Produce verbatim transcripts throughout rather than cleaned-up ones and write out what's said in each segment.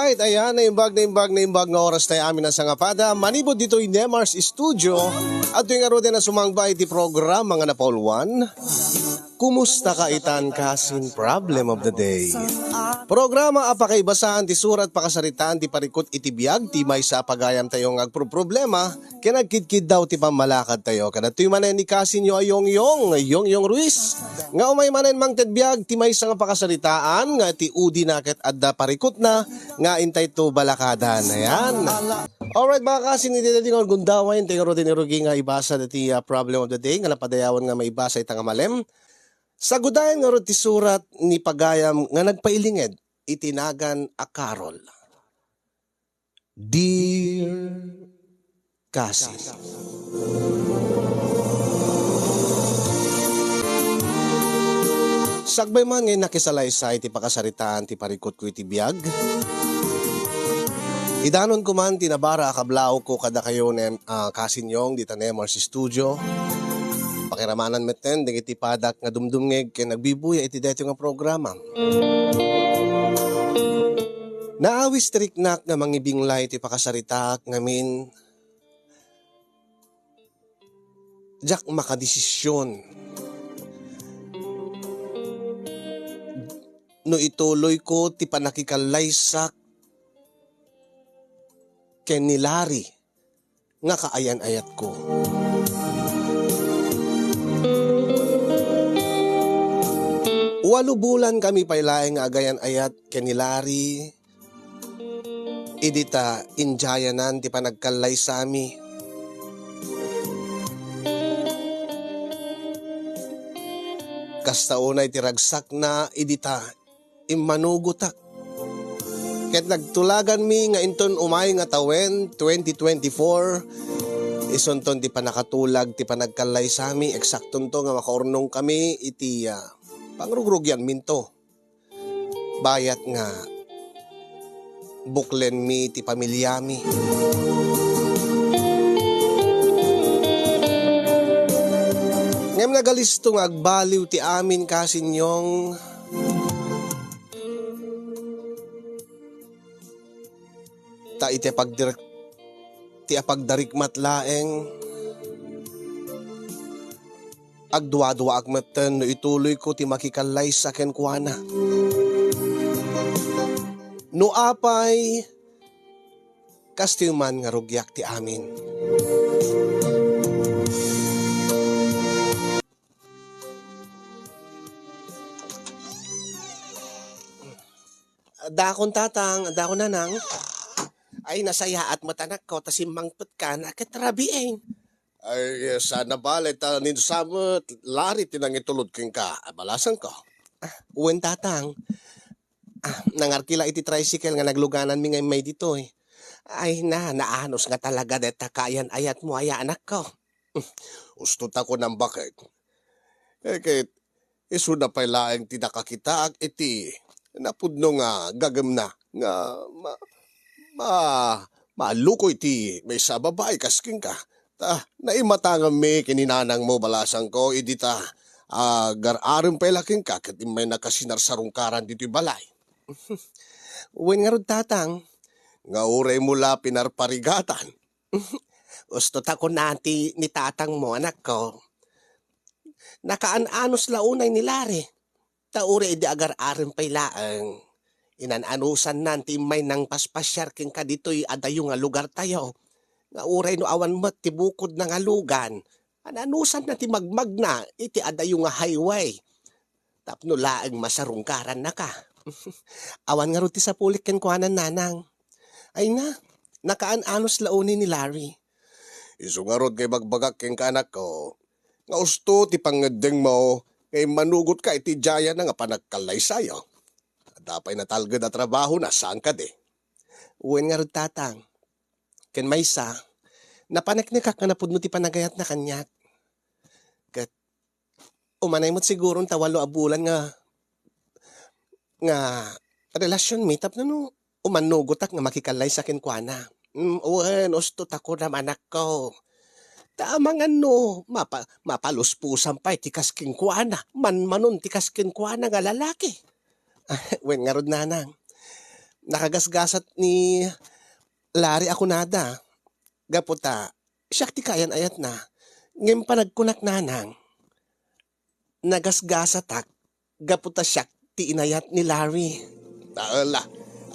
Right, ayan, naimbag, naimbag, naimbag nga oras tayo amin a sangapada. Manipud ditoy Nemar's Studio, adtoy ngaruden a sumangba iti programa nga napauluan, Kumusta ka itan kasin Problem of the Day? Programa a pakaibasaan ti surat pakasaritaan ti parikut iti biag ti maysa a pagayamtayo nga agproproblema ken agkidkiddaw ti pammalakadtayo. Kadatoy manen ni kasinyo a Yongyong, Yongyong Ruiz, nga umay manen mangted biag ti maysa nga pakasaritaan nga ti udina ket adda parikutna nga intayto balakadan. Ayan. Alright, mga kasin, iti daytoy nga gundaway, intay ngaruden ni Rugi nga ibasa dati, ah, Problem of the Day nga napadayawan nga maibasa ita nga malem. Sagudayen ngarud ti surat ni pagayam nga nagpailinged iti nagan a karol. Dear Kasin. Sakbay man nga nakisalaysay ti pakasaritaan ti parikutko iti biag, idanonko man ti nabara a kablawko kadakayo, Nem-, ah, Kasin Yong, dita Nemar's Studio. Pakiramanan metten dagiti padak nga dumdumngeg ken agbibuya iti daytoy nga programa. Naawis ti riknak nga mangibinglay ti pakasaritaak ngamin diak makadesisyon no ituloyko ti pannakikallaysak ken ni Larry nga kaayan-ayatko. Walo bulan kami pay laeng nga agayan-ayat ken ni Larry idi ta indiayanan ti panagkallaysami. Kasta unay ti ragsakna idi ta immanugotak. Ket nagtulaganmi nga inton umay nga tawen, twenty twenty-four, isunton ti pannakatulag ti panagkallaysami, eksaktonto nga makaurnongkami iti, ah, pangrugrugianminto. Bayat nga buklenmi ti pamiliami. Ngem nagalisto nga agbaliw ti amin, Kasin Yong. Ta iti apagdirek-, ti apagdarikmat laeng, agduaduaak metten no ituloyko ti makikallaysa kenkuana. No apay, kastoy man nga rugiak ti amin. Dakon, tatang, dakon, nanang. Ay, nasayaat met, anakko, ta simmangpetka, na ket rabiin. Ay, sana bale, ta ni Sam, Larry ti nangitulod kenka. Abalasanko. Ah, wen, tatang. Ah, nangarki la iti tricycle nga naglugananmi nga immay ditoy. Ay na, naanus nga talaga dayta kaayan-ayatmo aya, anakko. Usto ta kunam, baket. Eh, ket isuna pay laeng ti nakakitaak iti napudno nga gagemna nga ma-, ma-, maaluko iti maysa a babai kas kenka. Ta naimatanganmi ken ni nanangmo, balasangko, idi ta agar-arem pay la kenka ket immaynaka sinarsarungkaran ditoy balay. Wen ngarud, tatang. Nga uraymo la pinarparigatan. Usto ta kuna ti ni tatangmo, anakko. Nakaan-anus la unay ni Larry. Ta uray idi agar-arem pay laeng, inan-anusannan ti immaynang paspasiar kenka ditoy adayo nga lugartayo. Nga uray no awan met ti bukodna nga lugan, an-anusanna ti magmagna iti adayo nga highway tapno laeng masarungkarannaka. Awan ngarud ti sapulik kenkuana, nanang. Ay na, nakaan-anus la unay ni Larry. Isu ngarud nga ibagbagak kenka, anakko, nga usto ti pangngeddengmo nga immanugotka iti diayana nga panagkallaysayo. Adda pay natalged a trabahona, saan kadi? Wen ngarud, tatang. Ken maysa, napaneknekak nga napudno ti panagayatna kaniak. Ket umanay met siguron ta walo a bulan nga, nga relasionmi tapno no umannugotak nga makikallaysa kenkuana. Mm, wen, usto ta kunam, anakko. Ta amangan no mapa-, mapaluspusan pay ti kas kenkuana, manmanon ti kas kenkuana nga lalaki. Wen ngarud, nanang. Nakagasgasat ni Larry a kunada. Gapu ta, siak ti kaayan-ayatna. Ngem panagkunak, Nanang, nagasgasatak gapu ta siak ti inayat ni Larry. Ala,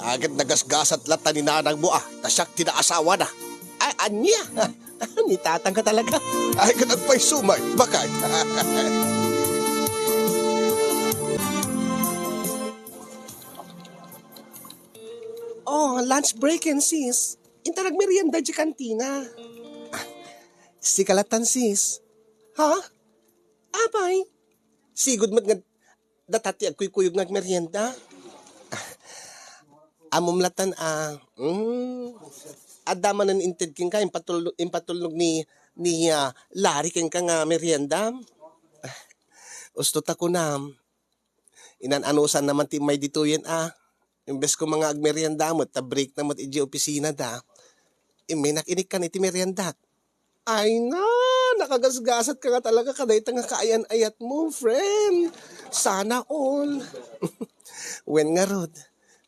agid nagasgasat latta ni nanangmo, ah, ta siak ti naasawana. Ay, ania? Ni tatang ka talaga. Ay, ket agpayso, may, bakay. Oh, lunch break yan, sis. Inta nagmerienda di kantina. Ah, sika latan, sis. Ha? Apay? Sigud met nga data ti agkuykuyog nga agmerienda. Ah, ammom latan a, mm, adda manen inted kenka, impatulno-, impatulnog ni, ni, ah, Larry kenka nga merienda. Ah, usto ta kunam. Inan-anusan naman ti immay ditoyen a. Imbes ko nga agmerienda met, ta break na met iti opisina da. Immaynak inikkan iti meriendak. Ay na, nakagasgasat ka nga talaga kadayta nga kaayan-ayat mo, friend. Sana all. Wen ngarud,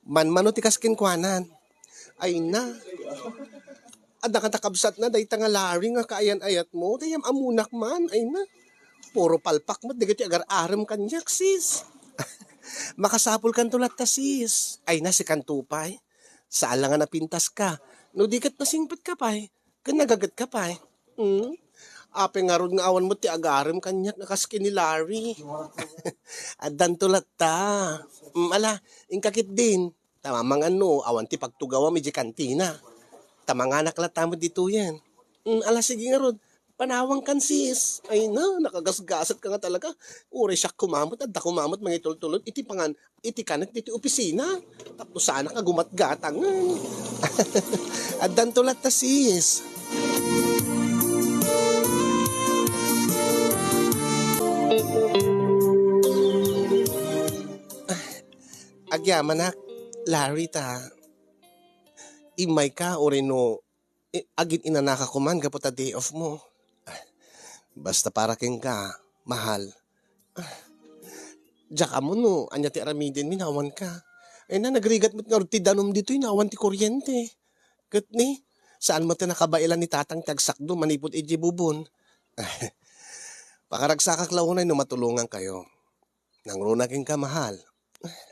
manmano ti kas kenkuanan. Ay na. Adda kanta kabsatna, dayta nga Larry nga kaayan-ayat mo. Dayam amunak man. Ay na. Puro palpak met, dagiti agar-arem kaniak, sis. Makasapul kanto latta, sis. Ay na, sikanto pay. Saan la nga napintas ka. No di ket nasingpet ka pay. Ken nagaget ka pay. Hmm? Apay ngarud nga awan met ti agarem kaniak nga kas ken ni Larry. Addanto latta. Hmm, ala, inka ketdin. Ta mamangan no awan ti pagtugawam idiay kantina. Ta manganak latta met ditoyen. Hmm, ala, sige ngarud. Panawangkan, sis. Ay na, nakagasgasat ka nga talaga. Uray siak koma met, adda koma met mangitultulod iti pangan-, iti kanek ditoy opisina. Tapno saanak nga gumatgatangen. Addanto latta, sis. Agyamanak, Larry, ta immayka, uray no, eh, agin-inanaka koman gapu ta day off mo. Basta para kenka, mahal. Diak ammo no ania ti aramidenmi no awanka. Ay na, nagrigat met ngarud ti danum ditoy no awan ti kuryente. Ket ni, saan met ti nakabaelan ni tatang ti agsakdo manipud idiay bubon. Pakaragsakak la unay no matulongankayo. Nangruna kenka, mahal.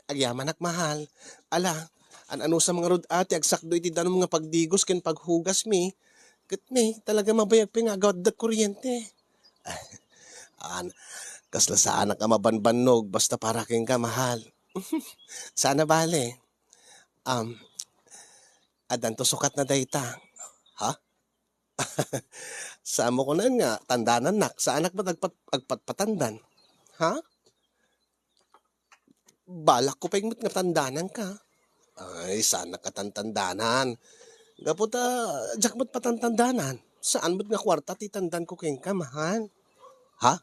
Agyamanak, mahal. Ala, an-anusam ngarud a ti agsakdo iti danum nga pagdigos ken paghugasmi. Ket ni, talaga mabayag pay nga agawatdak kuryente. An, kasla saanak a mabanbannog, basta para kenka, mahal. Sana bale. Um, addanto sukatna dayta. Ha? Saan mo kunan nga tandanannak? Saanak met agpat-, agpatpatandan? Ha? Balak ko pay met nga tandananka. Ay, saanak a tantandanan. Gapu ta, diak met patantandanan. Saan met nga kuarta ti tandan ko kenka, mahal? Ha?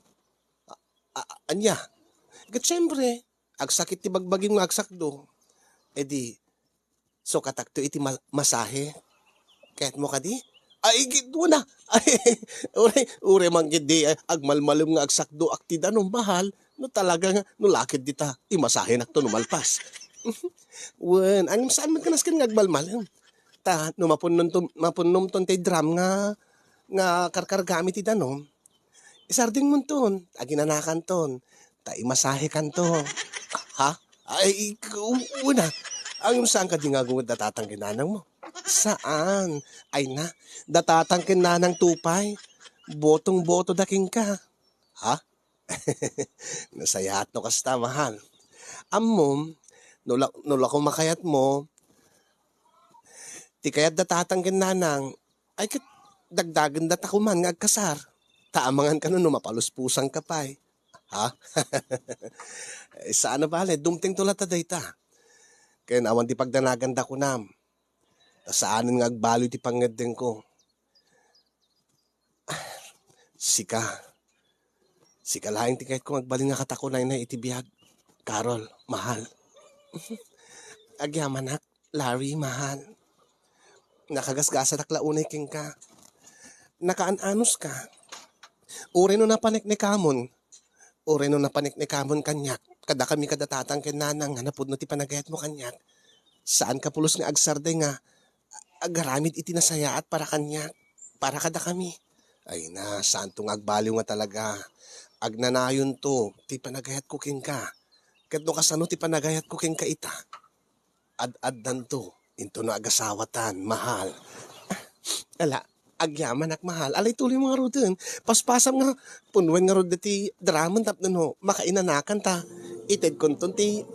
A-, a-, ania? Ket siempre, agsakit ti bagbagim nga agsakdo. E di, sukatakto iti ma-, masahe. Kayatmo kadi? Ay, gidwana. Ay, uray, uray man gidi, ay, agmalmalem nga agsakdoak ti danum, mahal. No talaga nga, no lakid dita, imasahenakto no malpas. Wen, ngem saan met ka nasken nga agmalmalem. Ta, no mapunnomton, mapunnomton tay drum nga, nga karkargami ti danum, isardingmonton, aginanakanton, ta imasahekanto. Ha? Ay, ku-, una. Ngem saan kadi nga agawid da tatang ken nanang mo? Saan? Ay na, da tatang ken nanang to pay. Botong-boto da kenka. Ha? Nasayaat no kasta, mahal. Ammom, no la-, no lako makayat mo, ti kayat da tatang ken nanang, ay ket dagdagen da ta koman nga agkasar. Ta amangan kano no mapaluspusan ka pay. Ha? Eh, saan a bale, dumtengto latta dayta. Ken awan ti pagdanagan da kunam. Ta saanen nga agbaloy ti pangngeddengko. Sika. Sika laeng ti kayatko nga agbalin nga katakunaynay iti biag. Carol, mahal. Agyamanak, Larry, mahal. Nakagasgasatak la unay kenka. Nakaan-anos ka. Uray no napaneknekamon, uray no napaneknekamon kaniak, kadakami kada tatang ken nanang nga napudno ti panagayatmo kaniak, Saanka pulos nga agsardeng nga agaramid iti nasayaat para kaniak, para kadakami. Ay na, saanto nga agbaliw nga talaga. Agnanayonto ti panagayatko kenka. Ket no kasano ti panagayatko kenka ita, ad-addanto intono agasawatan, mahal. Ala, agyamanak, mahal. Ala, ituloymo ngaruden. Paspasam nga punuen ngarud dati drum-en tapno no makainanakan ta itedkonton ti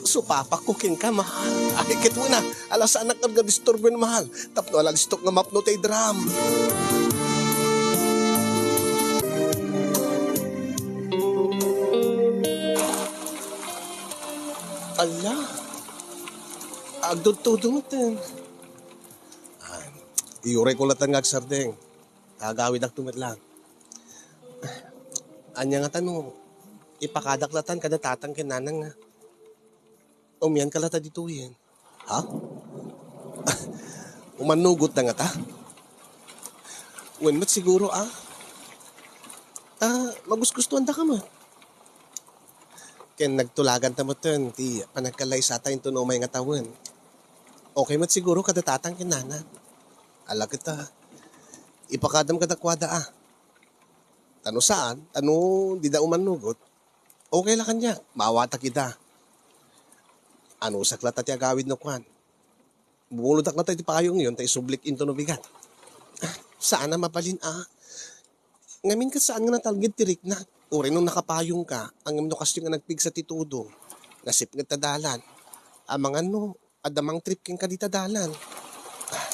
supapakko kenka, mahal. Ay, ket una, ala, saanak nga disturbuen, mahal. Tapno ala distok nga mapno tay drum. Ala, agtudtudo metten. Ah, iyurayko latta nga agsardeng. Agawidakto met lang. Ania ngata no ipakadak latta kada tatang ken nanang nga umianka latta ditoyen? Ha? Umannugotda ngata? Wen met siguro, ah. Ta magusgustoandaka met. Ken nagtulaganta metten ti panagkallaysata intono umay nga tawen. Okay met siguro kada tatang ken nanang. Ala ket, ah, ipakadam kadakuada, ah. Ta no saan, ta no dida umannugot, okay la kaniak, maawatak ida. Anusak latta ti agawid no kuan. Bumulodak latta iti payongyon ta isublik intono bigat. Ah, saan a mabalin, ah. Ngamin ket saan nga natalged ti riknak. Uray no nakapayongka, ngem no kastoy nga nagpigsa ti tudong, nasipnget ta dalan. Amangan no adda mangtrip kenka dita dalan. Ah,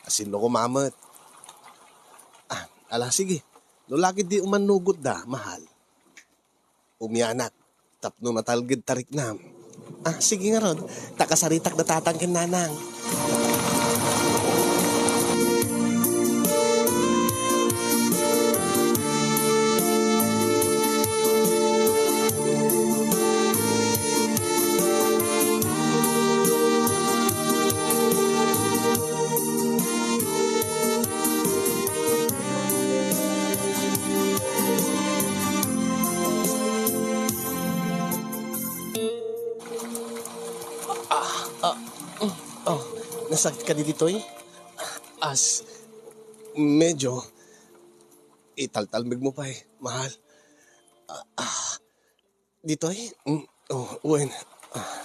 asinno koma met. Ah, ala, sige. No la ketdi umannugotda, mahal, umianak tapno natalged ta riknam. Ah, sige ngarud, ta kasaritak da tatang ken nanang. Ah, ah, mm, oh, nasakit ka di ditoy? As, medyo. Italtalmegmo pay, mahal. Ah, ah, ditoy? Mm, oh, wen. Ah,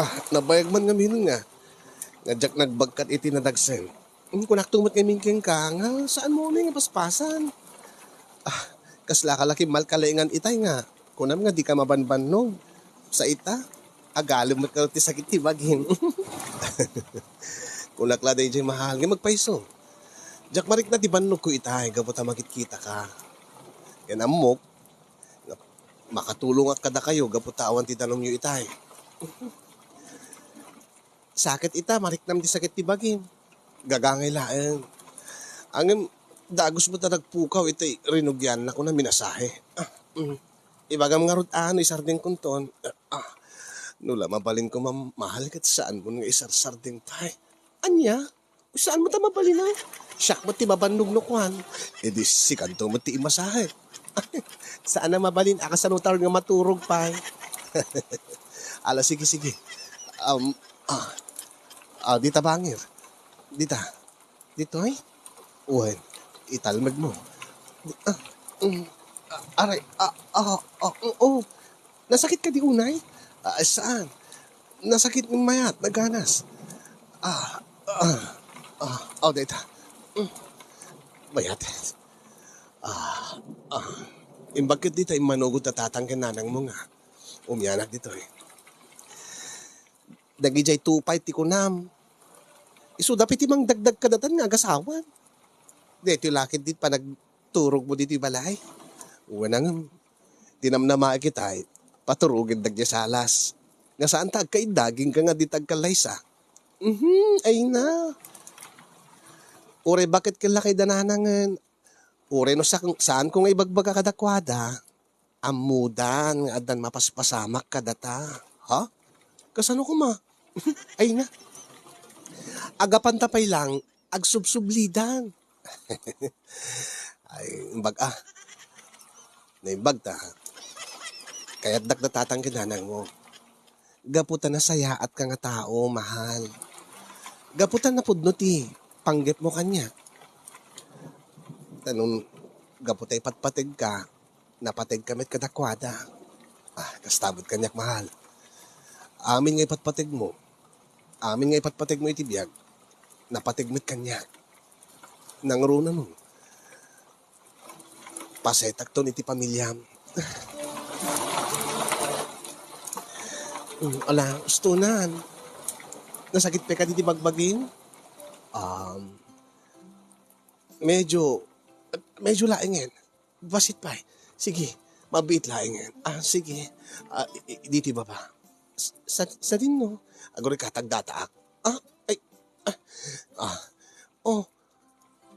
ah, nabayag man ngamin nga. Nga diak nagbagkat iti nadagsen. Mm, kunakto met ngamin kenka nga saanmo unay nga paspasan. Ah, kasla ka la ket malkalengan itay nga kunam nga dika mabanbannog. Sa ita, agalem met kano ti sakit ti bagim. Kunak la daydiay, mahal, nga magpayso. Diak marikna ti bannogko itay gapu ta makitkitaka. Ken ammok nga makatulongak kadakayo gapu ta awan ti danumyo itay. Sakit ita, mariknam ti sakit ti bagim. Gagangay laeng. Ngem, dagus met a nagpukaw iti rinugianna, kuna minasahe. Ah, mm. Ibagam ngarud a no isardengkonton. Ah, no la mabalinko, mam-, mahal, ket saanmon nga isarsardeng pay. Ania? Saanmo ta mabalin, a? Siak met ti mabannog no kuan. Idi sikanto met ti imasahe. Saan a mabalin a kasano ta nga maturog pay. Ala, sige, sige. Um, ah, ah, dita bangir. Dita. Ditoy? Wen, italmegmo. Ah, mm, ah, aray, ah, ah, ah, oo. Nasakit ka di unay? Ah, saan? Nasakit ng mayat, naganas. Ah, ah, ah, oh, dayta. Mm. Mayat. Ah, ah. Imbag ket dita, immanugot ta tatang ken nanangmo nga umianak ditoy. Dagidiay tupay ti kunam. Isu dapay ti mangdagdag kadatan nga agasawan. Daytoy la ket dit panagturogmo ditoy balay. Wen, ngem, ti namnamaek itay, paturogen dagiti salas. Nga saan ta agkaiddagingka nga di ta agkallaysa. Mhm, ay na. Uray baket ken lakay dananangen. Uray no sa-, saanko nga ibagbaga kadakuada. Ammodan nga addan mapaspasamak kadata. Ha? Kasano koma? Ay na. Agapanta pay lang, agsubsublidan. Ay, imbag, ah. Naimbag ta. Kayatdak da tatang ken nanangmo. Gapu ta nasayaatka nga tao, mahal. Gapu ta napudno ti panggepmo kaniak. Ta no gapu ta ipatpategka, napategka met kadakuada. Ah, kasta met kaniak, mahal. Amin nga ipatpategmo, amin nga ipatpategmo iti biag, napateg met kaniak. Nangruna no, pasetakton iti pamiliam. Mm, ala, ustonan. Nasakit pay kadi ti bagbagim? Um, medyo, medyo laengen. Basit pay. Sige, mabiit laengen. Ah, sige. Ah, i-, i-, ditoy baba. S-, sa-, sadino? Aguray ka, tagdataak. Ah, ay, ah, ah. Oh,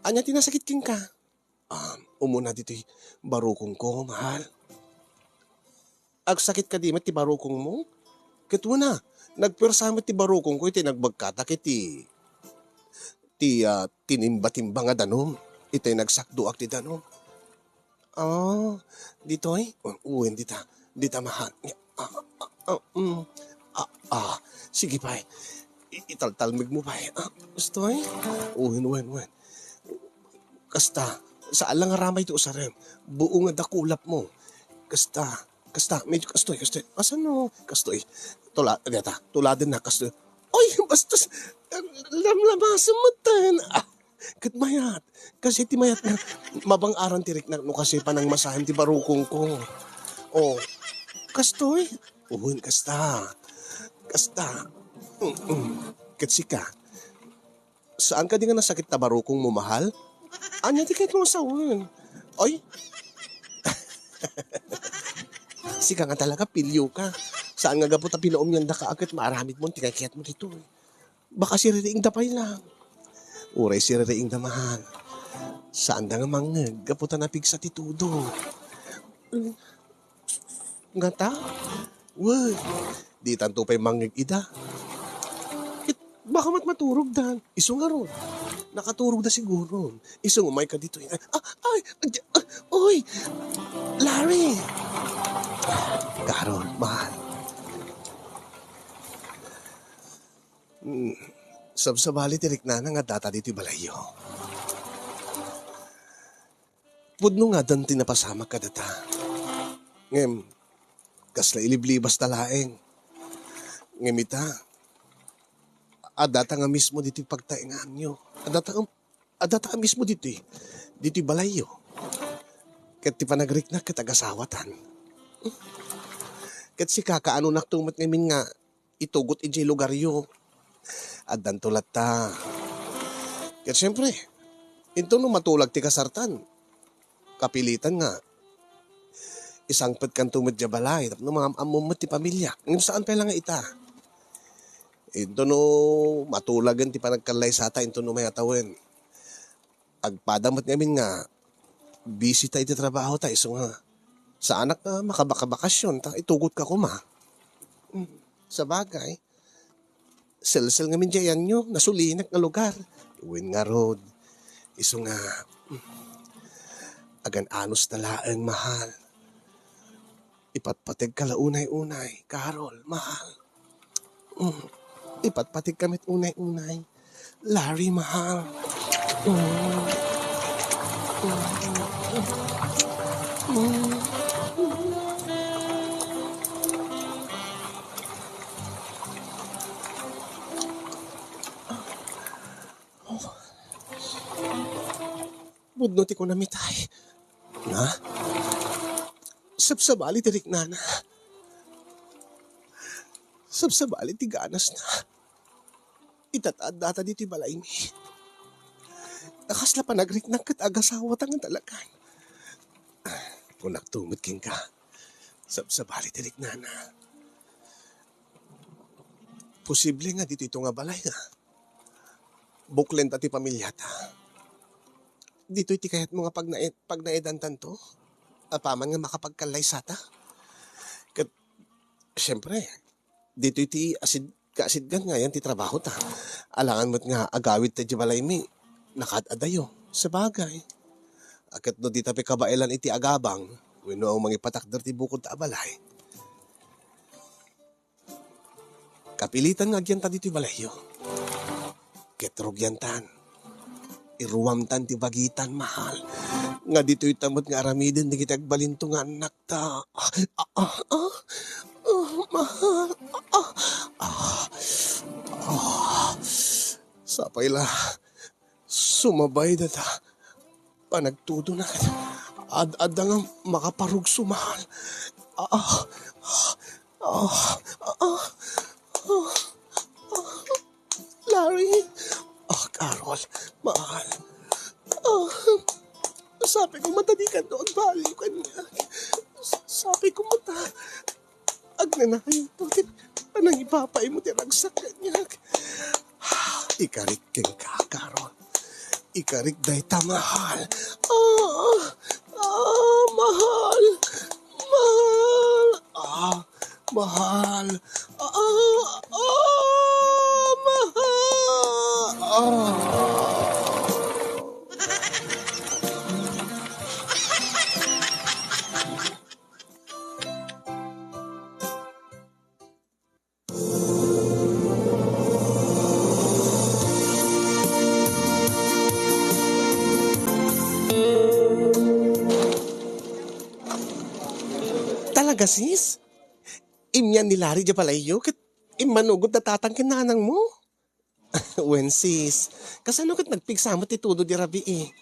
ania ti nasakit kenka? Ah, umuna ditoy barukongko, mahal. Agsakit kadi met ti barukongmo? Ket wen a, nagpuersa met ti barukongko iti nagbagkatak iti, ti, ah, tinimba-timba nga danum. Iti nagsakdoak ti danum. Ah, ditoy? Wen dita. Dita, mahal. Ah, ah, ah, mm. Ah, ah, sige pay. I-, italtalmegmo pay. Ah, ustoy? Wen, wen, wen. Kasta, saan lang aramay ti usarem. Buo nga dakulapmo. Kasta, kasta, medyo kastoy, kastoy. Asano? Kastoy. Tula-, deta, tuladen na, kastoy. Oy, bastos. Lamlamasem metten. Ah, ket mayat. Kasi ti mayat nga, mabang-aran ti riknak no kasi panangmasahim ti barukongko. Oh, kastoy? Wen, kasta. Kasta. Mm-mm. Ket sika, saan kadi nga nasakit ta barukongmo, mahal? Ania ti kayatmo nga sawen? Oy? Sika nga talaga, pilio ka. Saan nga gapu ta pinaumyanda ka, a ket maaramidmo ti kayatmo ditoy. Baka siririingda pay lang. Uray siririingda, mahal. Saanda nga mangngeg gapu ta napigsa ti tudo. Ngata? Wen, ditanto pay mangngeg ida. Ket baka met maturogdan. Isu ngarud, nakaturogda siguro. Isu nga umayka ditoy. Ah, ay, ay, ah, oy! Larry! Carol, mahal. Hmm, sabsabali ti riknana nga addata ditoy balayyo. Pudno nga addan ti napasamak kadata. Ngem, kasla iliblibasta laeng. Ngem ita, addata nga mismo ditoy pagtaenganyo. Addata nga, addata nga mismo ditoy, ditoy balayyo. Ket ti panagriknak ket agasawatan. Ket sika, kaanonakto met ngamin nga itugot idiay lugaryo. Addanto latta. Ket siempre, intono matulag ti kasartan, kapilitan nga isangpetkanto met diay balay tapno maam-ammom met ti pamiliak. Ngem saan pay la nga ita. Intono matulagen ti panagkallaysata, intono mayat a wen. Agpada met ngamin nga busy ta iti trabaho ta, isu nga saanak nga makabakabakasyon ta itugot ka koma. Hmm, sabagay, selsel ngamin diay ayanyo, nasulinak nga lugar. Wen ngarud, isu nga, hmm, agan-anos ta laeng, mahal. Ipatpategka la unay-unay, Carol, mahal. Mm. Ipatpategka met unay-unay, Larry, mahal. Mm. Mm. Mm. Pudno ti kunam itay. Na? Sabsabali ti riknana. Sabsabali ti ganasna. Ita ta addata ditoy balaymi. Ta kasla panagriknak ket agasawata nga talagan. Kunakto met kenka. Sabsabali ti riknana. Posible nga ditoy ito nga balay nga buklenta ti pamiliata. Ditoy ti kayatmo nga pagnaed-, pagnaedantanto? Apaman nga makapagkallaysata? Ket, siempre, ditoy ti asid-, kaasidgan nga ayan ti trabahota. Alangan met nga agawidta idiay balaymi, nakaad-adayo. Sabagay. A ket no dita pay kabaelan iti agabang, wenno mangipatakder ti bukodta a balay. Pilitan nga agyanta ditoy balayyo. Ket rugiantan. Iruamtan ti bagitan, mahal. Nga ditoy ta met nga aramiden dagiti agbalinto nga annakta. Ah, ah, ah, ah, mahal. Ah, ah, ah. Sapay la. Sumabay data. Panagtudona. Ad-adda nga makaparugso, mahal. Ah, ah, ah, ah, ah, ah. Larry. Ah, Carol. Mahal. Ah, sabi ko, mata di ka doon. Baliw ka niya. Sabi ko, mata. Agnanayon to, ket panangipapaay mo ti ragsak kaniak. Ikarik kenka, Carol. Ikarik dayta, mahal. Ah, ah, mahal. Mahal. Ah, mahal. Ah, ah, mahal. Ah. Talaga, sis? Immian ni Larry diay balayyo ket immanugot da tatang ken nanangmo? Wen, sis, kasano ket nagpigsa met ti tudo di rabii?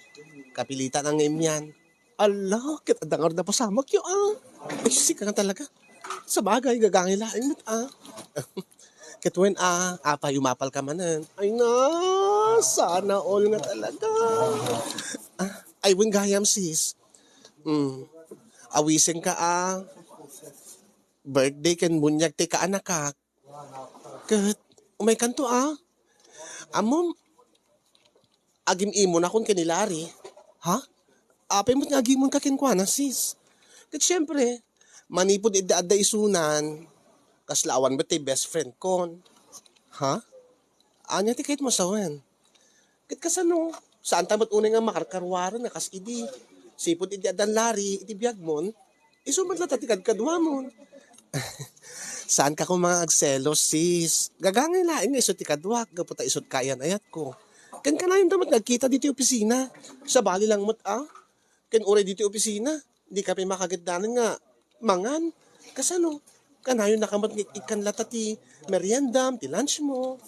Kapilitan nga immian. Ala, ket adda ngarud a pasamakyo, a. Ay, sika nga talaga. Sabagay, gagangay laeng met, a. Ket wen, a, apay, umapalka manen? Ay na, sana all nga talaga. A, ay, wen gayam, sis. Hmm. Awisenka, a. Birthday ken buniag ti kaanakak. Ket umaykanto, a. Ammom, agim-imonakon ken ni Larry. Ha? Apay met nga agimonka kenkuana, sis? Ket siempre, manipud idi adda isunan, kasla awan met ti best friend kon. Ha? Ania ti kayatmo a sawen? Ket kasano? Saanta met unay nga makarkaruaren a kas idi. Sipud idi addan Larry iti biagmon, isu met latta ti kadkaduamon. Saanka koma nga agselos, sis. Gagangay laeng nga isu ti kaduak, gapu ta isu ti kaayan-ayatko. Ken kanayonto met nga agkita ditoy opisina. Sabali lang met, a. Ken uray ditoy opisina, dika pay makagiddanan nga mangan. Kasano? Kanayonnaka met nga ikkan latta ti meriendam, ti lunchmo.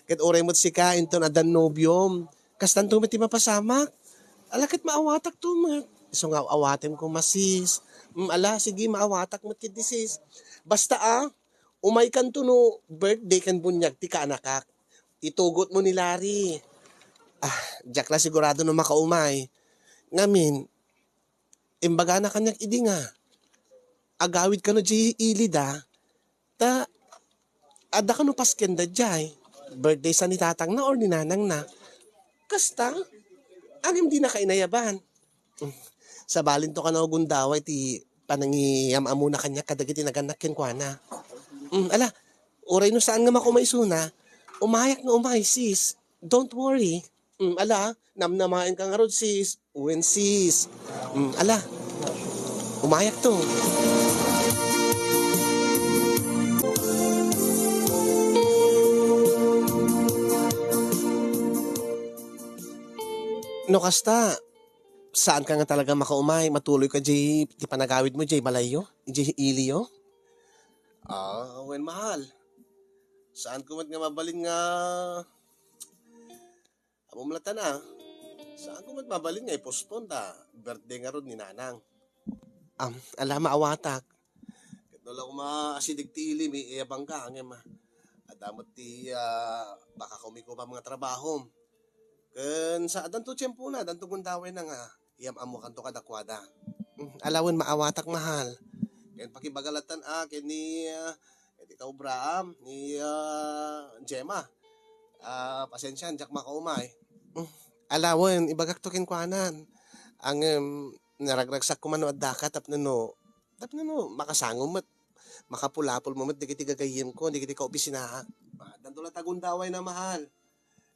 Ket uray met sika, inton addan nobiom, kastanto met ti mapasamak. Ala, ket maawatakto met. Isu nga awatem koma, sis. Mm, ala, sige, maawatak met ketdi, sis. Basta, a, umaykanto no birthday ken buniag ti kaanakak. Itugotmo ni Larry. A, diak la sigurado no makaumay. Ngamin, imbagana kaniak idi nga agawid kano diay ili da, ta adda kano paskenda diay, birthday sa ni tatangna or ni nanangna. Kasta, ngem dinaka inayaban. Sabalinto kano gundaway ti panangiyam-amona kaniak kadagiti nagannak kenkuana. Mm, ala, uray no saan nga makaumay isuna, umayak nga umay, sis. Don't worry. Mm, ala, namnamaenka ngarud, sis. Wen, sis. Mm, ala, umayakto. No kasta, saanka nga talaga makaumay, matuloyka diay ti panagawidmo diay balayyo, diay iliyo? A, wen, mahal. Saanko met nga mabalin nga Ammom latta, a. Saanko met mabalin nga i-postpone ta birthday ngarud ni Nanang. Am, ala, maawatak. Ket no la koma asideg ti ilim, iyabangka, ngem, a, adda met ti, a, baka kumikupa nga trabahom. Ken sa, addanto tiempona, addanto gundawayna nga iyam-ammokanto kadakuada. Mm, ala wen, maawatak, mahal. Ken pakibaga latta, a, ken ni, a, iti kaobraam ni, a, Gemma. A, pasensian, diak makaumay. Mm, ala wen, ibagakto kenkuana. Ngem, naragragsakko man no addaka tapno no, tapno no makasangom met, makapulapolmo met dagiti gagayyemko, dagiti kaopisinaak. Addanto latta gundawayna, mahal.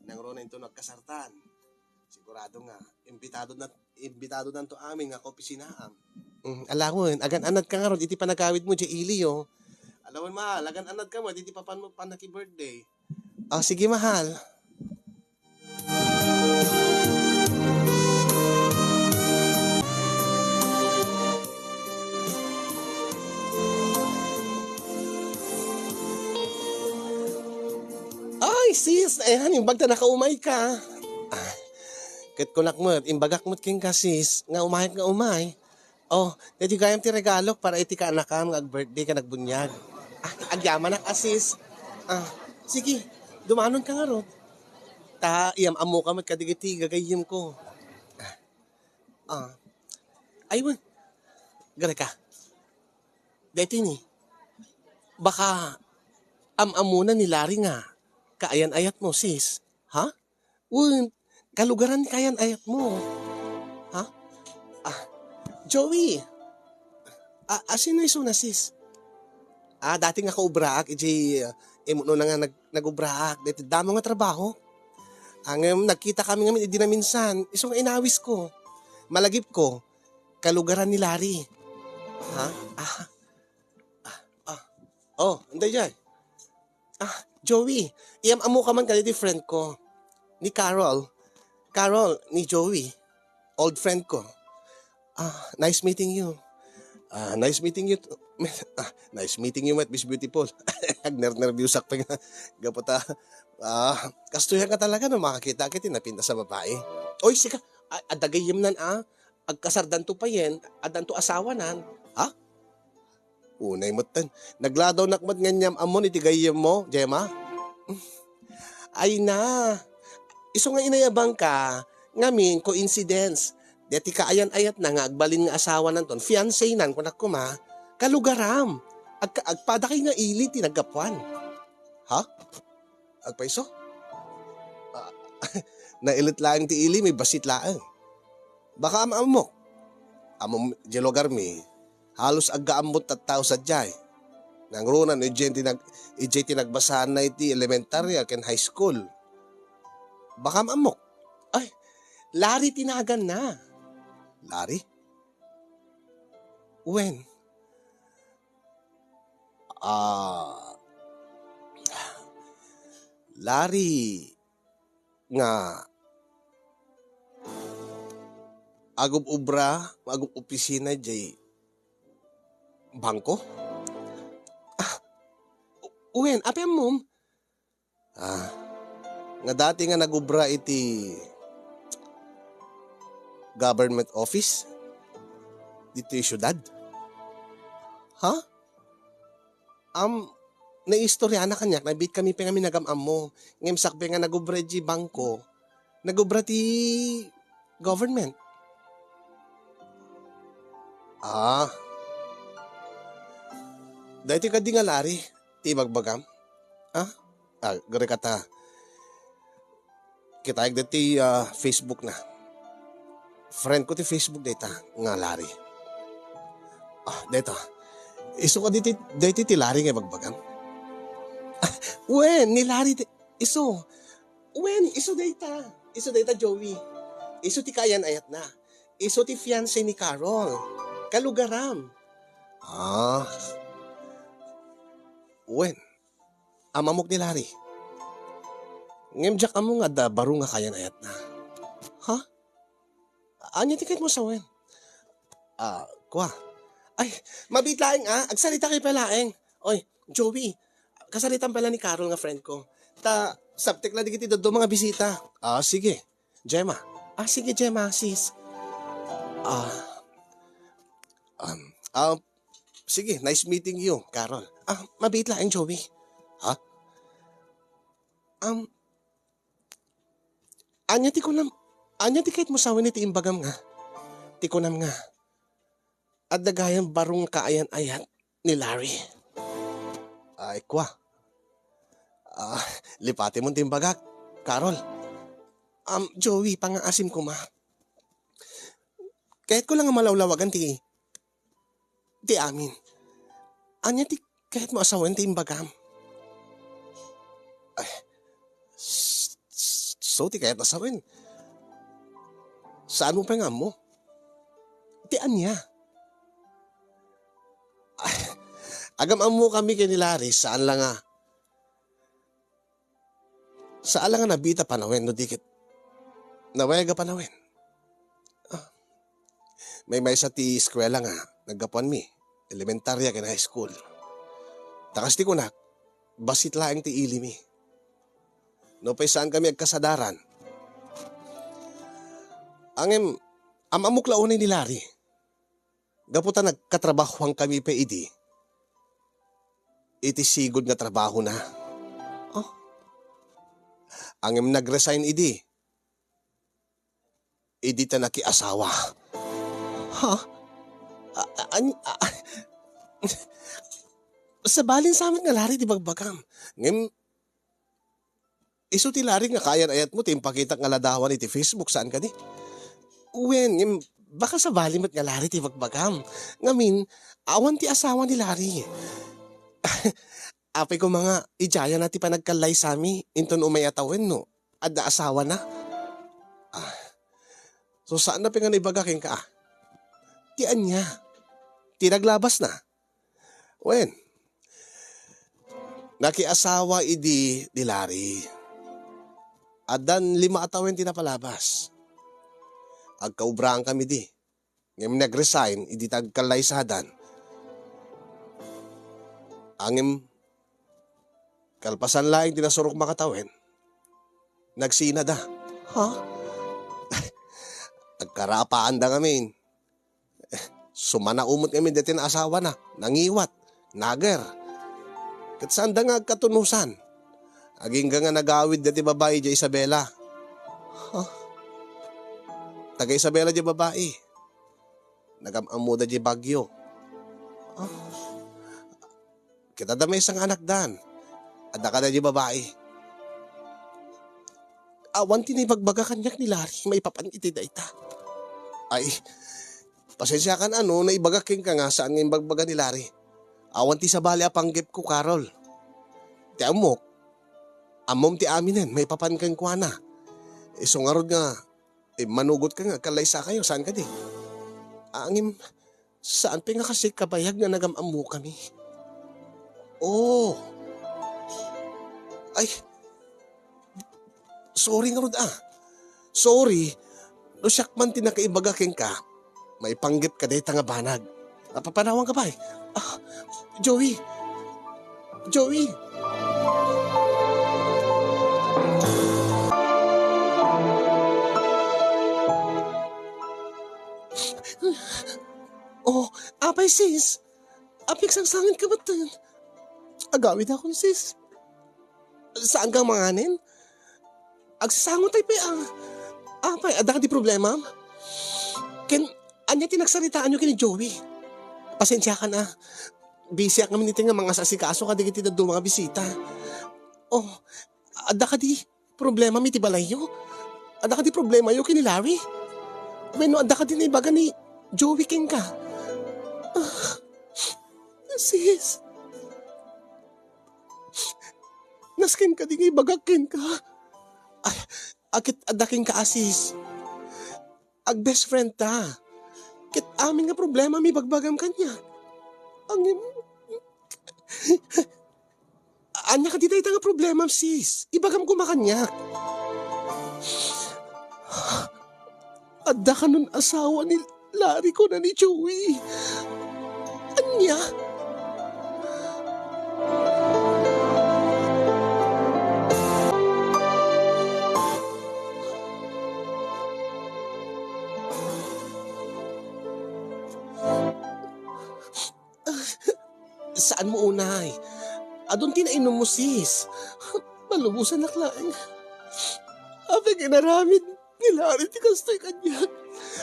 Nangruna inton agkasartan. Sigurado nga, imbitado na, imbitadonanto amin nga kaopisinaam. Mm, ala wen, agan-anadka ngarud iti panagawidmo diay iliyo. Alawen, mahal, agan-anad ka mo, diti papan mo, panaki-birthday. Ah, sige, mahal. Ay, sis, ayan, imbag ta nakaumay ka. Ah, ket kunak met, imbagak met kenka, sis, nga umayek nga umay. Oh, daytoy gayam ti regalok para iti kaanakam nga ag-birthday ken agbunyag. Ah, agyamanak a, sis. Ah, sige, dumanon ka ngarud. Ta, iyam-ammo ka met kadagiti gagayyem ko. Ah, ah. Ay, wen. Gareka. Daytoy ni. Baka am-ammona ni Larry nga kaayan-ayat mo, sis. Ha? Wen, kalugaran ni kaayan-ayat mo. Ha? Ah, Joey. Ah, asino isuna, sis? Ah, dati nga kaubraak, ijay, ah, imno na nga nag-, nagubraak. Daytoy damo nga trabaho. Ah, ngem nagkita kami ngamin, idi naminsan. Isu nga inawis ko. Malagip ko, kalugaran ni Larry. Ha? Ah, ah, ah. Oh, anday jay? Ah, Joey, iyam-ammo ka man kadagiti friend ko. Ni Carol. Carol, ni Joey. Old friend ko. Ah, nice meeting you. Ah, nice meeting you too. Ah, nice meeting you, Miss Beautiful. Agner-nerbiusak pa nga. Gapu ta, ah, kastoy nga talaga no makakita kiti napintas a babae. Oy, sika, a-, adda gayyemnan, ah. Agkasardanto payen, addanto asawanan. Ha? Unay metten. Nagladawnak met nga iyam-ammon iti gayyemmo, Gemma? Ay na. Isu nga inayabangka, ngamin, coincidence. Daytoy kaayan-ayatna nga agbalin nga asawananton, fiancénan, kunak koma, kalugaram. Agka-, agpadakay nga ili ti naggapuan. Ha? Agpayso? Ah, nailet laeng ti ili, may bassit laeng. Baka am-ammok. Ammom, diay lugarmi, halos agga-ammot tattao sadiay. Nangruna no idiay ti nag-, idiay ti nagbasaanna iti elementarya ken high school. Baka am-ammok. Ay, Larry ti naganna. Larry? Wen. Ah, Larry nga agub-ubra, agub-opisina diay bangko? Ah, wen, apay ammom? Ah, nga dati nga nagubra iti government office ditoy siudad? Ha? Am, naistoryanak kaniak, nabiit kami pay ngamin nagam-ammo. Ngem sakbay nga nagubra iti bangko, nagubra ti government. Ah. Daytoy kadi nga Larry ti ibagbagam? Ah? Ah, gareka ta. Kitaek daytoy, ah, Facebook na. Friend ko ti Facebook dayta nga Larry. Ah, dayta. Isu kadi ti, daytoy ti Larry nga ibagbagam? Ah, wen, ni Larry ti, isu. Wen, isu dayta. Isu dayta, Joey. Isu ti kaayan-ayatna. Isu ti fiancé ni Carol. Kalugaram. Ah. Wen, am-ammok ni Larry. Ngem diak ammo nga adda baro nga kaayan-ayatna. Ha? Ania ti kayatmo a sawen? Ah, kua. Ay, mabiit laeng, ah. Agsarita kayo pay laeng. Oy, Joey, kasaritam pay la ni Carol nga friend ko. Ta, sabtek la dagiti dadduma nga bisita. Ah, sige. Gemma. Ah, sige, Gemma, sis. Ah, um, ah, sige, nice meeting you, Carol. Ah, mabiit laeng, Joey. Ha? Um, ania ti kunam, ania ti kayatmo sawen iti imbagam nga? Ti kunam nga, adda gayam baro nga kaayan-ayat ni Larry. Ay, kua. Ah, lipatemon ti imbagak, Carol. Um, Joey, pangaasim koma. Kayatko la nga malawlawagan ti, ti amin. Ania ti kayatmo a sawen ti imbagam? Ay, s-, s-, so ti kayat a sawen. Saanmo pay nga ammo? Ti ania? Ay, Agam-ammokami ken ni Larry, saan la nga, saan la nga nabiit a panawen no di ket naweeg a panawen. Ah, maymaysa ti eskuela nga naggapuanmi, elementaria ken high school. Ta kas ti kunak, bassit laeng ti ilimi. Nupay saankami agkasadaran. Ngem, am-ammok la unay ni Larry. Gapu ta nagkatrabahoankami pay idi, iti sigud nga trabahona. Oh. Ngem nag-resign idi. Idi ta nakiasawa. Ha? A-, a-, an-, a-, sabali sa met nga Larry ti bagbagam. Ngem, isu ti Larry nga kaayan-ayatmo ti impakitak nga ladawan iti Facebook, saan kadi? Wen, ngem, baka sabali met nga Larry ti bagbagam. Ngamin, awan ti asawa ni Larry. Apay koma nga, idiayna ti panagkallaysami, inton umay a tawen, no? Adda asawana? Ah. So, saanna pay nga naibaga kenka, ah? Ti ania? Ti naglabasna? Wen, nakiasawa idi ni Larry. Addan lima a tawen ti napalabas. Agkaubraankami idi. Ngem nag-resign idi ta agkallaysadan. Ngem kalpasan laeng ti nasurok makatawen, nagsinada. Ha? Agkarapaanda ngamin. Sumanaw met ngamin daytoy nga asawana, nangiwat, nager. Ket saanda nga agkatunosan. Agingga nga nagawid daytoy babai idiay Isabela. Ha? Taga Isabela diay babai. Nagam-ammoda diay Baguio. Ah. Ket adda maysa nga anakdan. Adda kada diay babai. Awan ti naibagbaga kaniak ni Larry maipapan iti dayta. Ay, pasensiakan a no naibagak kenka nga saan nga imbagbaga ni Larry. Awan ti sabali a panggepko, Carol. Ti ammok, ammom ti aminen maipapan kenkuana. Isu ngarud nga, eh, manugot ka nga, kallaysakayo, saan kadi? Ngem, saan pay nga kasi kabayag nga nagam-ammokami? Oh. Ay, sorry ngarud, ah. Sorry, no siak man ti nakaibaga kenka, maipanggepka dayta nga banag. Napapanawanka pay? Ah, Joey! Joey! Oh, apay, sis? Apay agsangsangit ka batten? Agawidakon, sis. Saanka manganen? Agsasango tayo pay, ah. Apay, adda kadi problema? Ken, ania ti nagsaritaanyo ken ni Joey? Pasensiakan, ah. Busyak ngamin iti nga mangasasikaso kadagiti dadduma nga bisita. Oh, adda kadi problema mi ti balayyo? Adda kadi problemayo ken ni Larry? Wenno adda kadi naibaga ni Joey kenka? Ah, sis. Nasken kadi nga ibagak kenka? Ay, a ket adda kenka a sis. Ag-best friend ta. Ket amin nga problemam ibagbagam kaniak. Ngem, ania kadi dayta nga problemam, sis? Ibagam koma kaniak. Adda kanon asawa ni Larry, kuna ni Joey. Ania? Saanmo unay. Adun ti nainummo, sis. Malubosanak laeng. Apay nga inaramid ni Larry ti kastoy kaniak?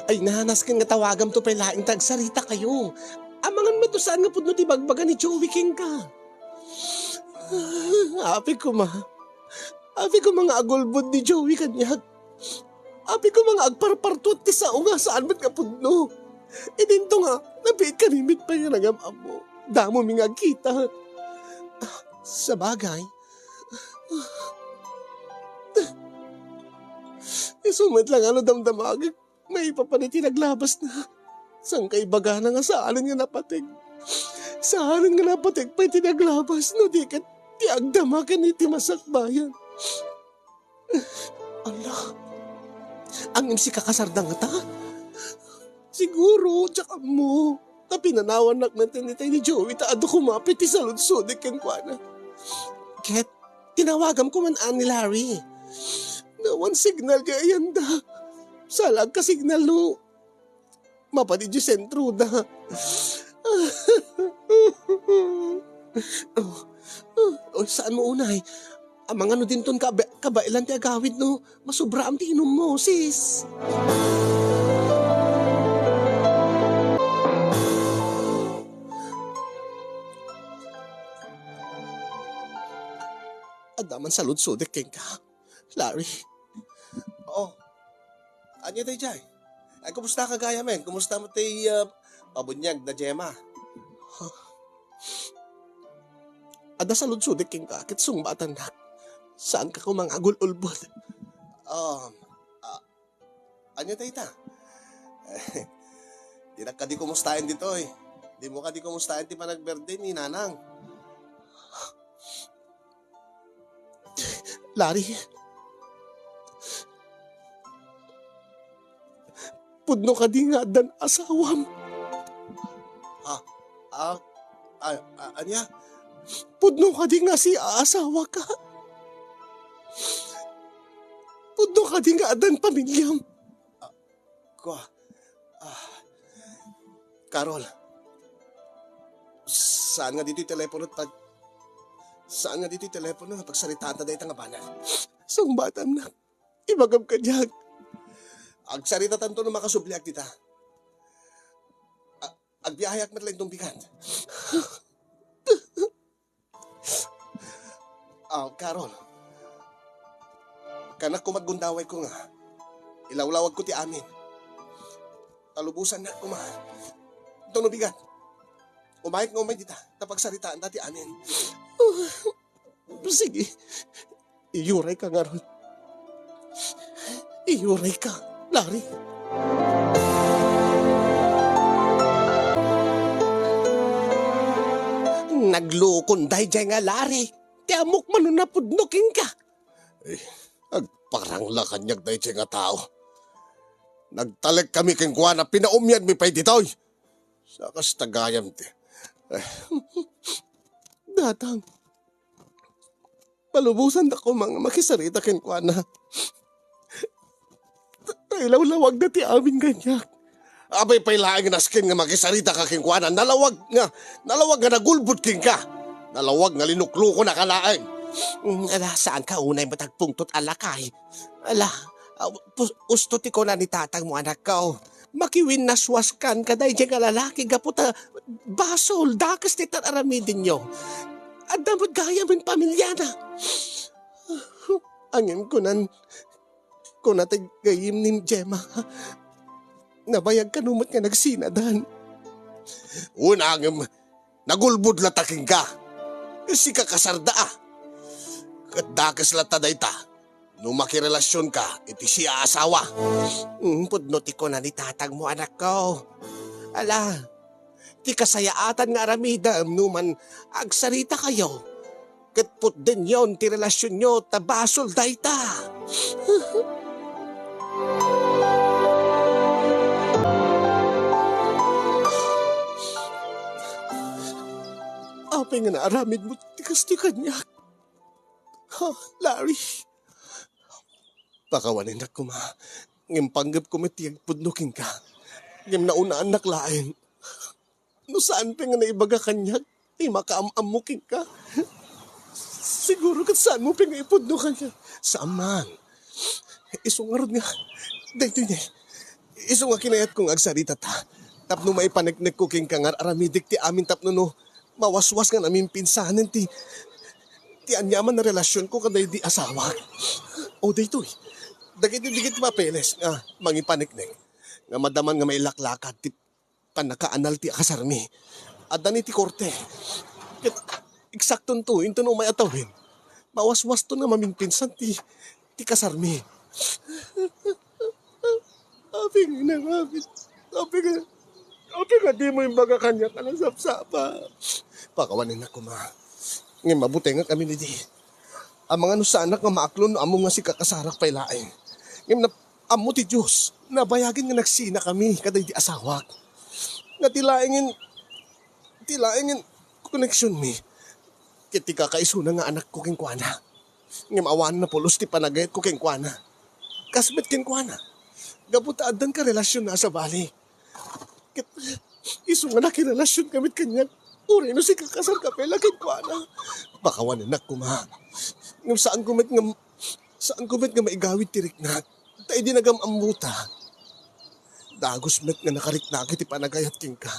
Ay na, nasken nga tawagamto pay laeng ta agsaritakayo. Amangan met no saan nga pudno ti ibagbaga ni Joey kenka. Apay koma. Apay koma nga agulbod ni Joey kaniak. Apay koma nga agparpartuat ti sao nga saan met nga pudno. Idinto nga, nabiit kami met pay nga nagam-ammo. Damomi nga agkita. Sabagay, isu met la nga no damdamagek maipapan iti naglabasna. Saan kaibagana nga saanen nga napateg? Saanen nga napatik pay ti naglabas, no di ket ti agdama ken iti masakbayan. Ala, ngem sika kasarda ngata? Siguro, diak ammo. Ta pinanawannak met itay ni Joey ta adu koma pay ti saludsodek kenkuana. Ket tinawagam koma ni Larry. Awan signal diay ayanda. Saan la agkasignal no mapan idiay sentroda. Oh, oh, saanmo unay. Amangan no dinton kaba-, kabaelan ti agawid no masubraam ti inummo, sis. Adda man saludsodek kenka, Larry. Oh, ania daydiay? Ay, kumusta ka gayamen? Kumusta met ti, ah, pabuniag da Gemma? Adda saludsodek kenka ket sungbatannak. Saanka koma nga agul-ulbod. Um, ah, ania dayta? Dinak kadi kumustaen ditoy. Dimo kadi kumustaen ti panag-birthday ni Nanang. Larry, pudno kadi nga addan asawam? Ah, ah, ah, ah, ania? Pudno kadi nga siasawaka? Pudno kadi nga addan pamiliam? Ah, kua. Ah, Carol, saan nga ditoy telepono pag-, saan nga ditoy telepono nga pagsaritaanta dayta nga banag? Sungbatannak. Ibagam kaniak. Agsaritatanto no makasubliak dita. A-, agbiaheak met laeng tumbigat. Ah, Carol. Kanak koma aggundawayko nga ilawlawagko ti amin. Talubosannak koma. Tuno bigat. Umayek nga umay dita, ta pagsaritaanta ti amin. Sige. Iyurayka ngarud. Iyurayka, Larry. Naglukon daydiay nga Larry. Ti ammok man no napudno kenka. Eh, agparang la kaniak daydiay nga tao. Nagtalek kami kenkuana, pinaumyadmi pay ditoy. Sa kasta gayam ti, eh. Datang. Palubosandak koma nga makisarita kenkuana. Ta ilawlawagda ti amin kaniak. Apay pay laeng nasken nga makisarita ka kenkuana, nalawag nga, nalawag nga nagulbod kenka. Nalawag nga linuklukonaka laeng. Mm, ala, saanka unay met agpungtot a lakay? Ala, ah, pus-, usto ti kuna ni tatangmo, anakko. Makiwinnaswaskan kadaydiay nga lalaki gapu ta basol, dakes ti tan-aramidenyo. Adda met gayamen pamiliana. Ngem kunan, kuna ti gayyem ni Gemma, nabayag kano met nga nagsinadan. Una ngem, nagulbod latta kenka. Sika kasarda a. Ket dakes latta dayta no makirelasionka iti siaasawa. Mm, pudno ti kuna ni tatangmo, anakko. Ala, ti kasayaatan nga aramidem no man agsaritakayo ket putdenyon ti relasionyo ta basol dayta. Apay nga naaramidmo ti kastoy kaniak? Ha, Larry? Pakawanennak koma, ngem panggepko met ti agpudno kenka. Ngem naunaannak laeng. No saan pay nga naibaga kaniak ti makaam-ammo kenka, siguro ket saanmo pay nga ipudno kaniak. Saan man. Isu ngarud nga, daytoy ne. Isu nga kinayatko nga agsaritata. Tapno maipaneknekko kenka nga ar-aramidek ti amin tapno no mawaswas nga namimpinsanen ti, ti aniaman a relasionko kadaydi asawak. O daytoy, dagiti, dagiti papeles nga mangipaneknek nga madaman nga mailaklakad ti pannakaanal ti kasarmi. Adda ni ti korte. Ket eksaktonto, inton umay a tawen, mawaswasto nga mamimpinsan ti, ti kasarmi. Apay nga nangabit. Apay nga Apay nga dimo imbaga kaniak a nasapsapa? Pakawanennak koma. Ngem mabutengak amin idi. Amangan no saanak nga maaklon no ammom nga sikakasarak pay laeng. Ngem nap-, ammo ti Dios, nabayagen nga nagsinakami kadaydi asawak. Nga ti laengen, ti laengen koneksionmi ket ti kakaisuna nga anakko kenkuana. Ngem awan napulos ti panagayatko kenkuana. Kas met kenkuana, gapu ta addan karelasionna a sabali. Ket isu nga nakirelasionka met kaniak, uray no sikakasarka pay la kenkuana. Pakawanennak koma. Ngem saanko met nga, saanko met nga maigawid ti riknak. Ta idi nagam-ammota, dagus met nga nakariknak iti panagayat kenka.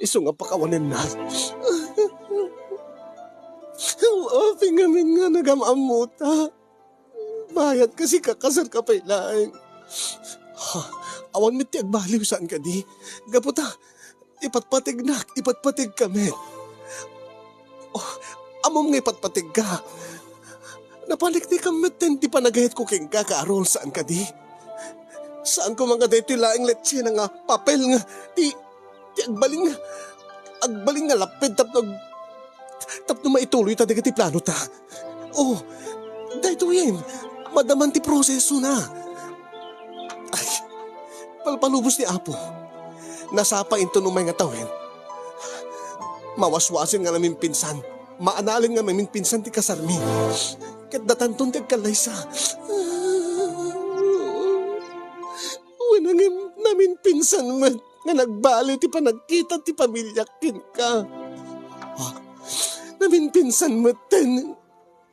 Isu nga pakawanennak. Apay ngamin nga nagam-ammota? Bayat ka, sikakasarka pay laeng. Ha, awan met ti agbaliw, saan kadi? Gapu ta, ipatpategnak, ipatpategka met. Oh, ammom nga ipatpategka. Napaniknikam met ti panagayatko kenka, Carol, saan kadi? Saan koma nga daytoy laeng letsena nga papel nga ti, ti agbalin nga, agbalin nga lapped tapno ag-, tapno maituloyta dagiti planota. Oh, daytoyen, madaman ti prosesona. Ay, palpalubos ni Apo. Nasapa inton umay nga tawen. Mawaswasen nga namimpinsan. Maanalen nga namimpinsan ti kasarmi. Ket datanton ti agkallaysa. Wen, ngem namimpinsan met nga nagbaliw ti panagkita ti pamiliak kenka. Ah, namimpinsan metten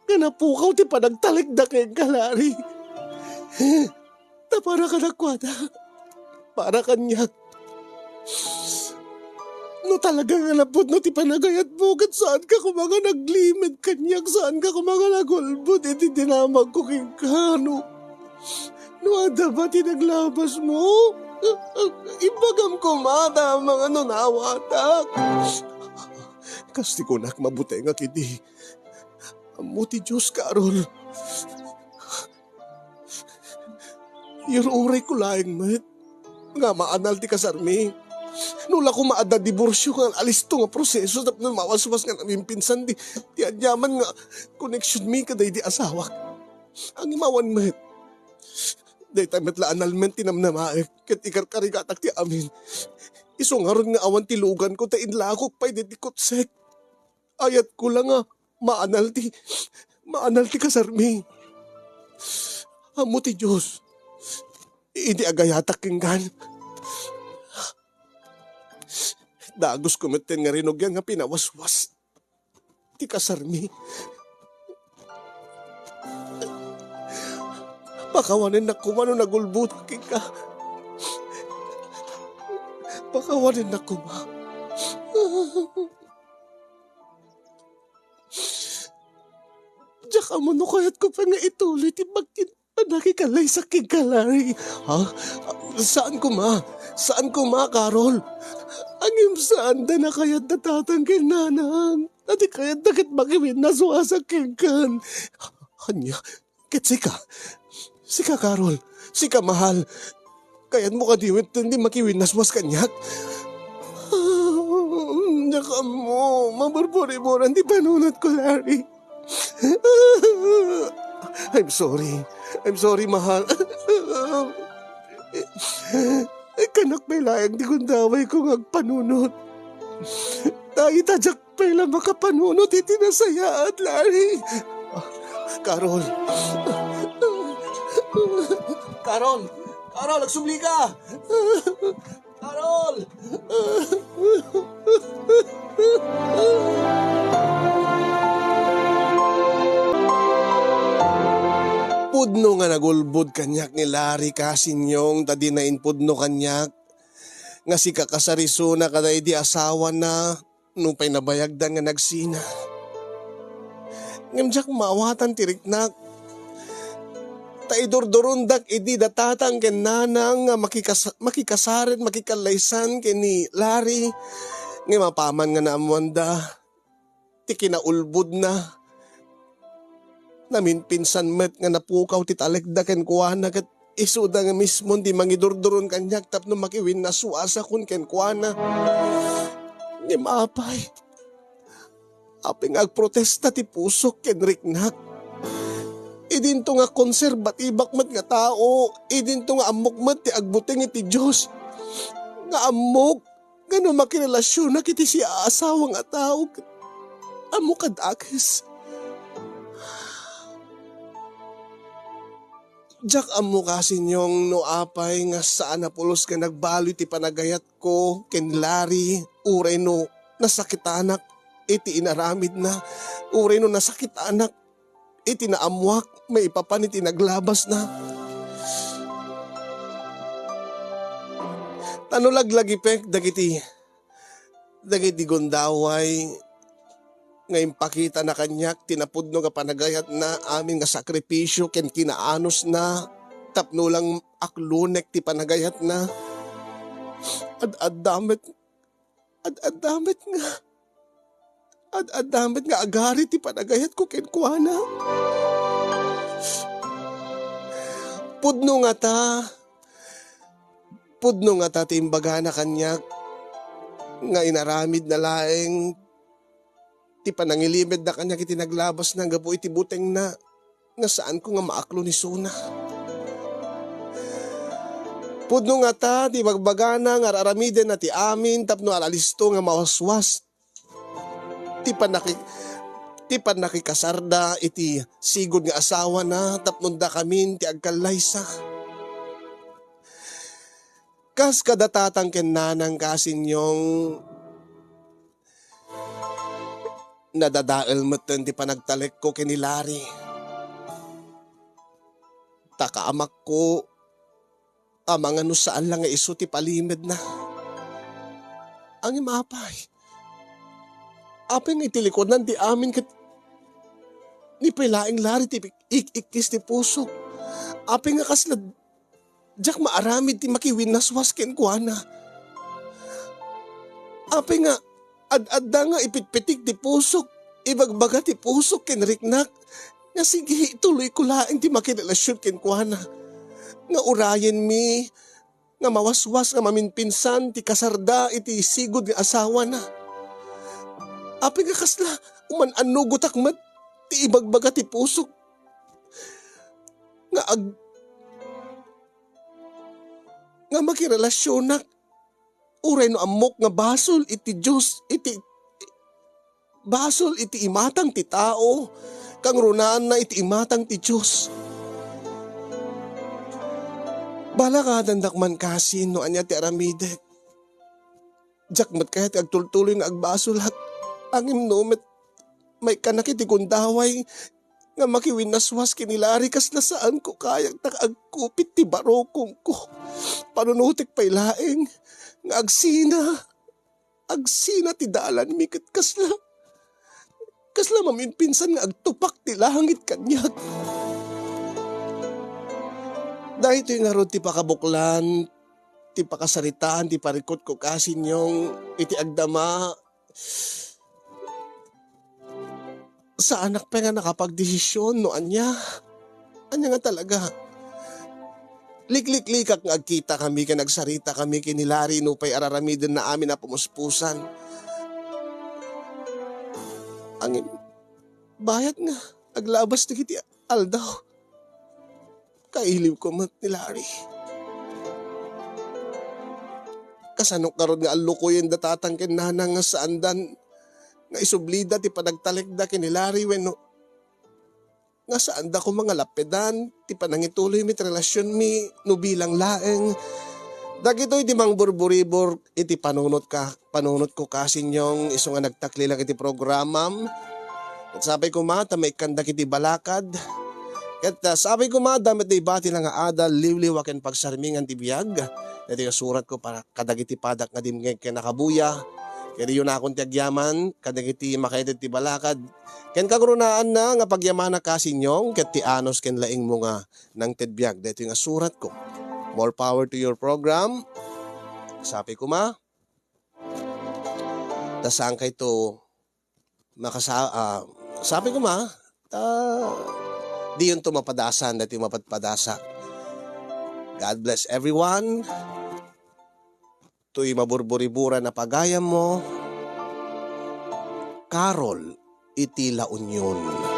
nga napukaw ti panagtalekda kenka, Larry. Ta para kadakuada, para kaniak, no talaga nga napudno ti panagayatmo, ket saanka koma nga naglimed kaniak, saanka koma nga nagulbod iti dinamagko kenka, no, no adda ba ti naglabasmo? Ibagam koma ta amangan no nawatak. Kas ti kunak, mabutengak idi. Ammo ti Dios, Carol. Yar-urayko laeng met nga maanal ti kasarmi. No la koma adda diborsio nga alisto nga proseso tapno mawaswas nga namimpinsan ti, ti aniaman nga koneksionmi kadaydi asawak. Ngem awan met. Dayta met la a nalmen ti namnamaek ket ikarkarigatak ti amin. Isu ngarud nga awan ti luganko ta inlakok pay daydi kutsek. Ayatko la nga maanal ti, maanal ti kasarmi. Ammo ti Dios, idi agayatak kenkan, dagusko metten nga rinugian nga pinawaswas ti kasarmi. Pakawanennak koma no nagulbodak kenka. Pakawanennak koma. Diak ammo no kayatko pay nga ituloy ti pagkin-, panakikallaysak kenka, Larry. Ha? Saan koma? Saan koma, Carol? Ngem saanda a kayatda tatang ken nanang. Adi kayatda ket makiwinnaswasak kenkan. Ania? Ket sika? Sika, Carol? Sika, mahal? Kayatmo kadi metten ti makiwinnaswas kaniak? Diak ammo. Maburburiburan ti panunotko, Larry. I'm sorry. I'm sorry, mahal. Kanak pay laeng ti gundawayko nga agpanunot. Ta ita diak pay la makapanunot iti nasayaat, Larry. Carol. Carol! Carol, agsubli ka! Carol! Pudno nga nagulbod kaniak ni Larry, kasinyong, ta dina impudno kaniak nga sikakasar isuna kadaydi asawana. Nupay nabayagdan nga nagsina. Ngem diak maawatan ti riknak. Ta idurdurondak idi da tatang ken nanang nga makikas-, makikasaren, makikallaysan ken ni Larry. Ngem apaman nga naammoanda ti kinaulbodna, namimpinsan met nga napukaw ti talekda kenkuana ket isuda nga mismo ti mangidurduron kaniak tapno makiwinnaswasakon kenkuana. Ngem apay, apay nga agprotesta ti pusok ken riknak. Idinto nga konserbatibak met nga tao, idinto nga ammok met ti agbuteng iti Dios, nga ammok nga no makirelasionak iti siaasawa nga tao, ammok a dakes. Diak ammo, kasinyong, no apay nga saan a pulos nga nagbaloy ti panagayatko ken Larry, uray no nasakitanak iti inaramidna, uray no nasakitanak iti naammoak maipapan iti naglabasna. Ta no laglagipek dagiti, dagiti gundaway nga impakitana kaniak ti napudno nga panagayatna, amin nga sakripisio ken kinaanosna tapno lang aklonek ti panagayatna. Ad-adda met, ad-adda met nga, ad-adda met nga agari ti panagayatko kenkuana. Pudno ngata, pudno ngata ti imbagana kaniak nga inaramidna laeng ti panangilimedna kaniak iti naglabasna gapu iti butengna nga saanko nga maaklo ni Suna. Pudno ngata ti bagbagana nga ar-aramidenna ti amin tapno alalisto nga mawaswas ti pannaki-, ti pannakikasarda iti sigud nga asawana tapno dakamin ti agkallaysa. Kas kada tatang ken nanang, kasinyong, nadadael metten ti panagtalekko ken ni Larry. Ta kaamakko, amangan no saan la nga isu ti palimedna. Ngem apay, apay nga iti likudan ti amin ket ni pay laeng Larry ti ik-, ik-ikkis ti pusok. Apay nga kasla diak maaramid ti makiwinnaswas kenkuana. Apay nga ad-adda nga ipitpitik ti pusok, ibagbaga ti pusok ken riknak nga sige, ituloyko laeng ti makirelasion kenkuana. Nga urayenmi nga mawaswas nga maminpinsan ti kasarda iti sigud nga asawana. Apay nga kasla uman-annugotak met ti ibagbaga ti pusok nga ag-, nga makirelasionak, uray no ammok nga basol iti Dios, iti, basol iti imatang ti tao, kangrunaanna iti imatang ti Dios. Balakadandak man kasin no ania ti aramidek. Diak met kayat nga agtultuloy nga agbasolak. Ngem no met maikkanak iti gundaway nga makiwinnaswas ken ni Larry, kasla saanko kayat nga agkupit ti barukongko. Panunotek pay laeng nga agsina, agsina ti dalanmi ket kasla, kasla maminpinsan nga agtupak ti langit kaniak. Daytoy ngarud ti pakabuklan ti pakasaritaan ti parikutko, kasinyong, iti agdama. Saanak pay nga nakapagdesisyon no ania. Ania nga talaga. Likliklikak nga agkitakami ken agsaritakami ken ni Larry nupay ar-aramidenna amin a pumuspusan. Ngem, bayat nga aglabas dagiti aldaw. Kailiwko met ni Larry. Kasano ngarud nga allukoyen da tatang ken nanang nga saandan nga isublida ti panagtalekda ken ni Larry wenno nga saanda koma nga lappedan ti panangituloymi ti relasionmi no bilang laeng. Dagitoy ti mangburburibor iti panunotka, panunotko, kasinyong, isu nga nagtaklilan iti programam. Ket sapay koma ta maikkanda iti balakad. Ket, ah, sapay koma ta met ibati la nga adal, liwliwa ken pagsarmingan ti biag. Iti nga suratko para kadagiti padak nga dimngeg ken nakabuya. Ket isunakon ti agyaman kadagiti makaitid ti balakad. Ken kangrunaanna nga pagyamanak, kasinyong, ket ti anus ken laingmo nga nangted biag. Daytoy nga suratko. More power to your program. Sapay koma. Ta saankayto makasa-, ah, sapay koma, ta diyonto mapadasan daytoy mapadpadasa. God bless everyone. Toy maburburiburan a pagayammo, Karol iti La Union.